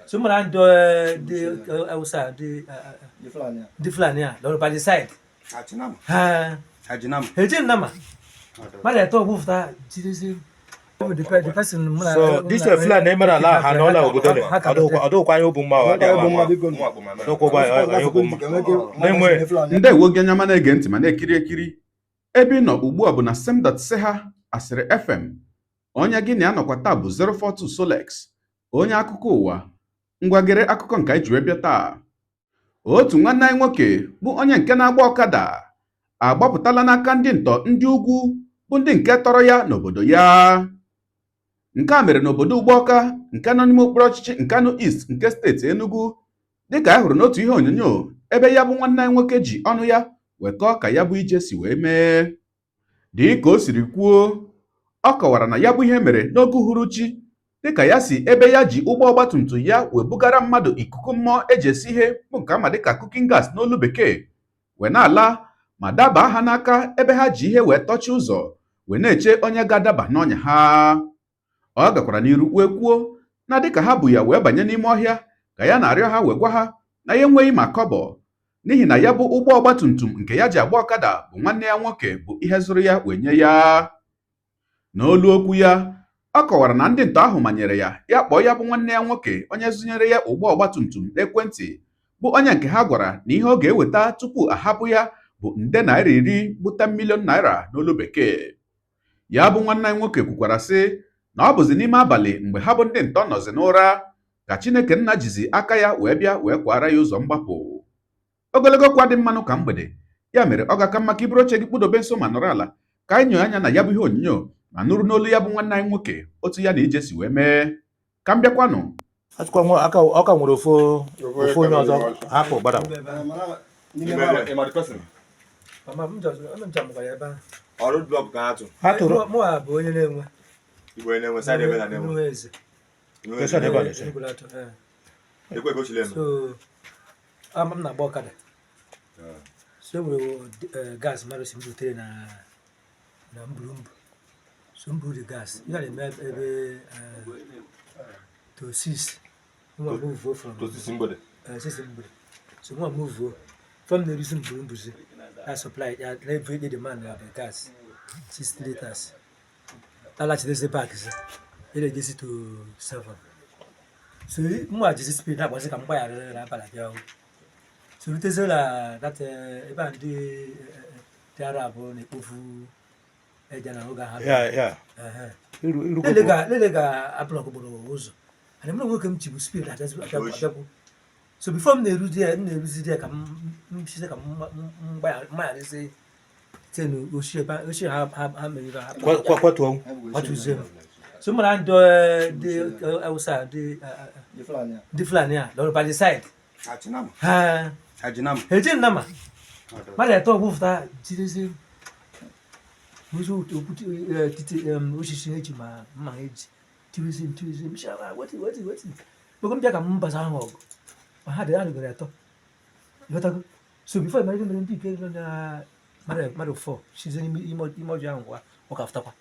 So mụ na ndị ndị Hausa, ndị ndị Fulani a nọrọ by the side. Ha eji nnama mmadụ atọ gwụfụta jidezie the person mụ na. So this Fulani mere ala ha n'ọla obodo le ọdụkwa anyị obu mma ọ dịkwa anyị obu mma na-enwe. Ndewo gị, onye ọma na-ege ntị ma na-ekiri ekiri. Ebe ị nọ ugbu a bụ na Sem.Seha Asịrị FM. Onye gị na ya nọkwa taa bụ 042 Solex, onye akụkọ ụwa. Ngwagere akụkọ nke anyị ji wee bịa taa: otu nwanne anyị nwoke bụ onye nke na-agba ọkada agbapụtala n'aka ndị ntọ ndị ugwu, bụ ndị nke tọrọ ya n'obodo ya. Nke a mere n'obodo Ugbọka nke nọ n'ime okpuru ọchịchị Nkanu East nke steeti Enugu, dịka anyị hụrụ n'otu ihe onyonyo ebe ya bụ nwanne anyị nwoke ji ọnụ ya wee kọọ ka ya bụ ije si wee mee. Dị ka o siri kwuo, ọ kọwara na ya bụ ihe mere n'oge uhuruchi, dịka ya si ebe ya ji ụgbọ ọgbatumtum ya wee bugara mmadụ ikuku mmụọ eji esi ihe, bụ nke ama dịka cooking gas n'olu bekee, wee na-ala ma daba ha n'aka ebe ha ji ihe wee tọchi ụzọ wee na-eche onye ga-adaba n'ọnya ha. Ọ gakwara n'iru wee kwuo na dịka ha bụ ya wee banye n'ime ọhịa, ka ya na-arịọ ha wee gwa ha na ya enweghị ma kọbọ, n'ihi na ya bụ ụgbọ ọgbatumtum nke ya ji agba ọkada bụ nwanne ya nwoke bụ ihe zụrụ ya wee nye ya. N'olu okwu ya, ọ kọwara na ndị ntọ ahụ manyere ya ya kpọọ ya bụ nwanne ya nwoke onye zụnyere ya ụgbọ ọgbatumtum n'ekwentị, bụ onye nke ha gwara na ihe ọ ga-eweta tupu ahapụ ya bụ nde naira 10, bụ 10 million naira n'olu bekee. Ya bụ nwanne anyị nwoke kwukwara sị na ọ bụzi n'ime abalị, mgbe ha bụ ndị ntọ nọzi n'ụra, ka Chineke nna jizi aka ya wee bịa wee kwara ya ụzọ mgbapụ. Ogologo kwa dị mmanụ ka mgbede ya mere, ọ ga-aka mma ka iburu oche gị kpụdobe nso ma nọrọ ala ka anyị nyoo anya na ya bụ ihe onyonyo ma nụrụ n'olu ya bụ nwanne anyị nwoke otu ya na ije si wee mee. Ka m bịakwanụ. Achịkwa nwa aka ọka nwere ofu ofu onye ọzọ hapụ gbada. Mama m jọzụ ọnụ m chamụkwara ebe ahụ. Ọrụ block ka ha tụ. Ha tụrụ. Mụwa bụ onye na-enwe. Igbo na-enwe side ebe na na-enwe. Enwe eze. Kesa na ebe a na-ese. Enugu atọ, eh. Ekwe ka o chile eme. So ama m na-agba ọkada, so e nwere gas mmadụ si m butere na mburumbu. So m buru the gas, ihe a na-eme ebe to six, nwa move from Tosisi mgbede. 6 mgbede. So nwa move from na-eruzi mburumbuzi na supply ya na every day the man na the gas 60 liters alachidezi back zi ejesi to 7. So mụ ajizi speed na-agbazi ka m gbaghara n'abalị bịa. So rutezie na that ebe a ndị ndị Arab na-ekpofu eja na oge ahụ. Ya ya. Ehe. Iru iru. Lele ga a block gburu ụzọ and mụ na nwoke m jibu speed abịakwu. So before m na-eruzi ya, m na-eruzi ya ka m m size ka m mgbagharizi tenu ochie ebe ochie ha mere ibe ha. Kwatuo. Kwatuzie m. So mụ na ndị ndị Hausa, ndị ndị Fulani a nọrọ by the side. Ha eji nnama mmadụ atọ gwụfụta jidezie ụzọ okwute titi osisi eji ma mma ha eji tiwezie m, tiwezie m sị, "Wetin, wetin, wetin?" Mgbe m bịa ka m basa ahụ ọgụ ma ha dị ha dịgoro atọ, ịghọtago? So before mere mere ndị ike nọ na mmadụ four sizie n'ime ime ọjọọ ahụ gwa ọ ka fụtakwa.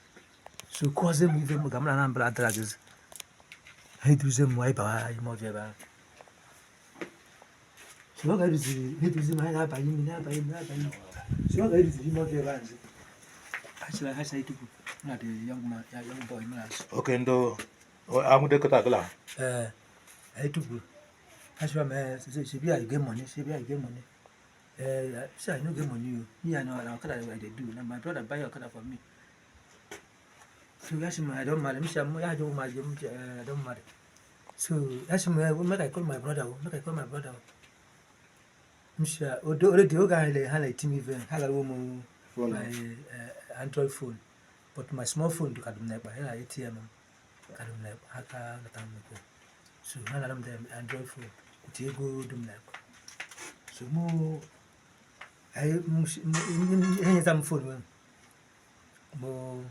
So kụọzie m ife m ga m na Anambra adịra agịzi. Ha eduzie m, anyị bawa ime ọjọọ ebe ahụ. So ọ ga-eruziri ha eduzie m, anyị na-abanye ime, na-abanye ime, na-abanye ime. So ọ ga-eruziri ime ọjọọ ebe ahụ nzi ha chịrị tupu na the young man ya, young boy m na-asụ. Oke ndị anwụdekọta agụla. Ee, anyị tupu ha chịrị m, shebi I get money, shebi I get money. Say I no get money o. Me, I know na okada I dey do, na my brother buy okada for me. So ya sị m, I don marry. M sị ya jụ ma jụ m, I don marry. So ya sị m, make I call my brother o, make I call my brother o. M sị ya already oge ahụ ha na-eti m ife, ha gara m my Android phone, but my small phone ka dị m n'ekpa ya na ATM m ka dị m n'ekpa. Ha ka nata m ego, so ha nara m the Android phone with ego dị m n'ekpa. So mụ anyị ihe nyeta m phone m, mụ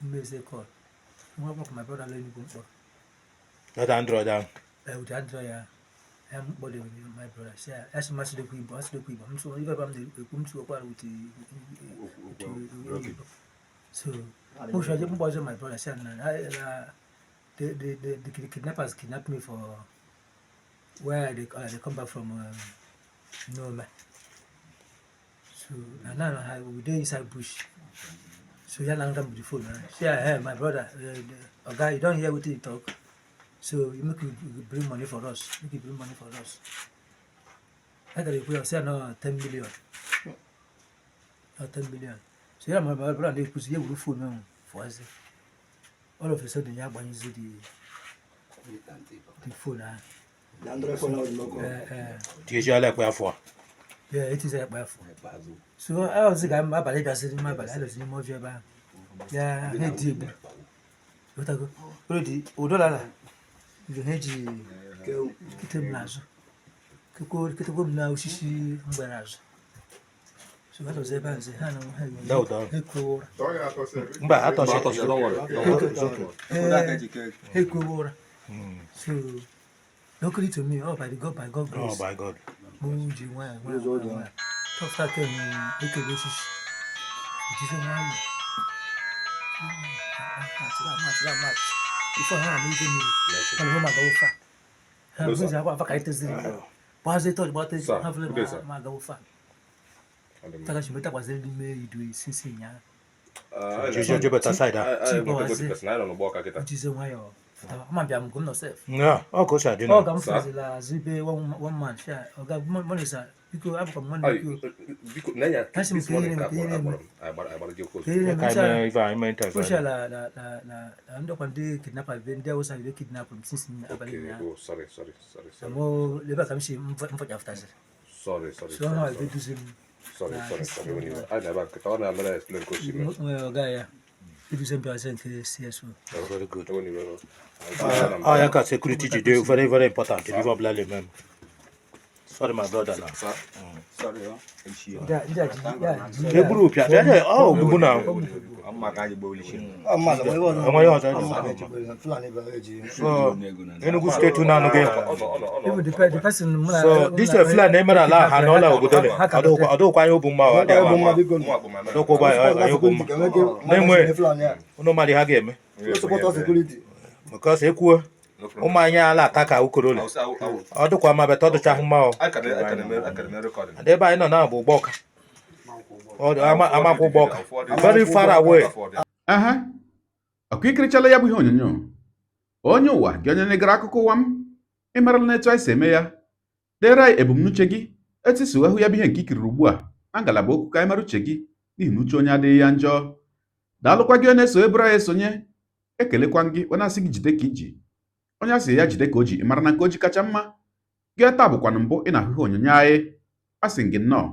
mmezie call nwa gbakọ my brother lọ Enugu mkpọrọ. Data Android ahụ. With Android ya ya m kpọrọ my brother, sị ya, ya sị m asịrịkwa Igbo, asịrịkwa Igbo. M sụ ife ebe m na-ekwu, m sụkwara with Igbo. So mụ sị m gbazie my brother, sị ya na The kidnappers kidnapped me for where I dey come back from Nome. So na now I we dey inside bush. So ya na with the phone. Say, hey, my brother, the oga, you don hear wetin he talk? So you make you bring money for us. Make you bring money for us. I got a say no 10 million. No 10 million. So yeah, my brother dey put here with phone now for us. All of a sudden, ya gbanyezi the phone ah. Eh, Tinyechiala ekwe afọ a. Yeah, it is a afọ. So I was ga abalị bịasịrị m abalị alọzi n'ime ọfịa ebe ahụ. Ya ha eti egbu. Ghọtago? Already ụdọlara nke ha eji kete m n'azụ. Ketekwo m na osisi mgbere azụ. So ha nọzi ebe ahụ sị, ha na ha Daa ụda ahụ. ha ekuo ụra. Mba, atọchi. Ha ekuo ụra. So luckily to me, oh, by God Oh grace. my God. Mụ ji nwayọ nwayọ nwayọ nwayọ tọpụta kem ekele osisi ejide nwayọ bifo ha ama ije mmiri mana hụ ma agawo fa ha bụzi akwa afa ka anyị teziri gbazie tọj gbata Sir, ha fụle good day, sir. ma agawo fa tagachi mgbe takwaziri n'ime idu sinsi nyaa. Jeje jebeta side a. Jize nwayọ fụtawa ama bịa m nke m nọ sef. Yeah, ọ ka o si adị Ọ na. ga m fụzila azụ ibe one man sha ọga money sir, biko abụkwa m nwanne biko Asị m ka ihe na-eme, ka ihe na-eme. Ka ihe Ka na-eme anyị mee ife anyị mee interview. Osha la la la la la ndokwa ndị kidnapper be ndị Hausa be kidnap m since abalị ụnyaahụ. Mo lebe ka m si mfọchafụtasịrị. So ha ebe duzi m nwe ọga ya eduzi m bịazi nke CSO. Very good. Ah, ya ka security ji dị very very important n'ife ọbụla na-eme m. Sorry my brother na. Ndị a ndị a ji ya ji Egburu pịa bịa dị ọ ogbugbu na. Enweghị ọzọ dị. So Enugu steeti unu anụghị. Even the person mụ na So this Fulani emere ala ha n'ọla obodo le. Ọ dịghịkwa anya obu mma ọ adịghị ama. Ọ dịghịkwa anya obu mma. Na-enwe unu mmadụ ha ga-eme. Because ekwuo ụmụ anyị ala ata ka ukorole. Ọ dịkwa mma beta ọ dịchahụ mma ọ. And ebe anyị nọ na bụ ụgbọ ọka. Ọ dị amakwa ụgbọ ọka. Very far away. Ehe, ọkụ ikirichala ya bụ ihe onyonyo. Onye ụwa gị, onye na-egere akụkọ ụwa m, ị marala na etu anyị si eme ya. Deere anyị ebumnuche gị, etu isi wee hụ ya bụ ihe nke ikiriri ugbu a na ngalaba okwu, ka anyị mara uche gị, n'ihi na uche onye adịghị ya njọ. Daalụkwa gị onye na-eso eburu anyị esonye. Ekelekwa gị onye asị gị jide ka iji, onye asị ya jide ka o ji. Ị mara na nke o ji kacha mma. Gị taa bụkwanụ mbụ ị na-ahụ ihe onyonyo anyị, asị gị nnọọ.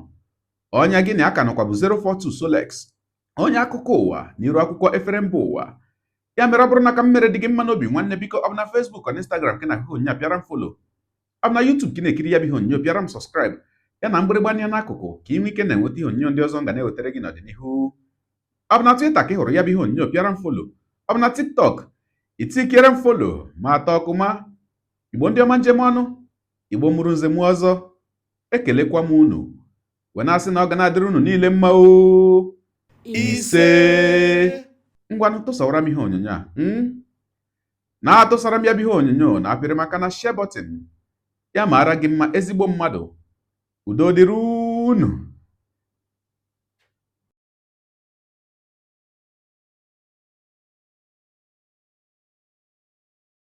Onye gị na aka nọkwa bụ 042 Solex, onye akụkọ ụwa na iru akwụkwọ efere mba ụwa. Ya mere, ọ bụrụ na ka m mere dị gị mma n'obi, nwanne, biko, ọ bụ na Facebook, na Instagram ka na ahụ onyonyo a, pịara m follow. Ọ bụ na YouTube ka ị na-ekiri ya bụ ihe onyonyo, pịara m subscribe, ya na mgbịrịgba anya n'akụkụ, ka ị nwee ike na-enweta ihe onyonyo ndị ọzọ m ga na-ewetara gị n'ọdịnihu. Ọ bụ na Twitter ka ị hụrụ ya bụ ihe onyonyo, pịara m follow. Ọ bụ na TikTok, itikere m follow ma atọ ọkụma. Igbo ndị ọma, njem ọnụ Igbo mụrụ nze mụọ ọzọ, ekelekwa m unu wee na-asị na ọ ga na-adịrị unu niile mma o. Ise, ngwanụ, tụsawara m ihe onyonyo a na-atụsara m ya bụ ihe onyonyo na apịrị maka na share button ya. Mara gị mma, ezigbo mmadụ. Udo dịrị unu.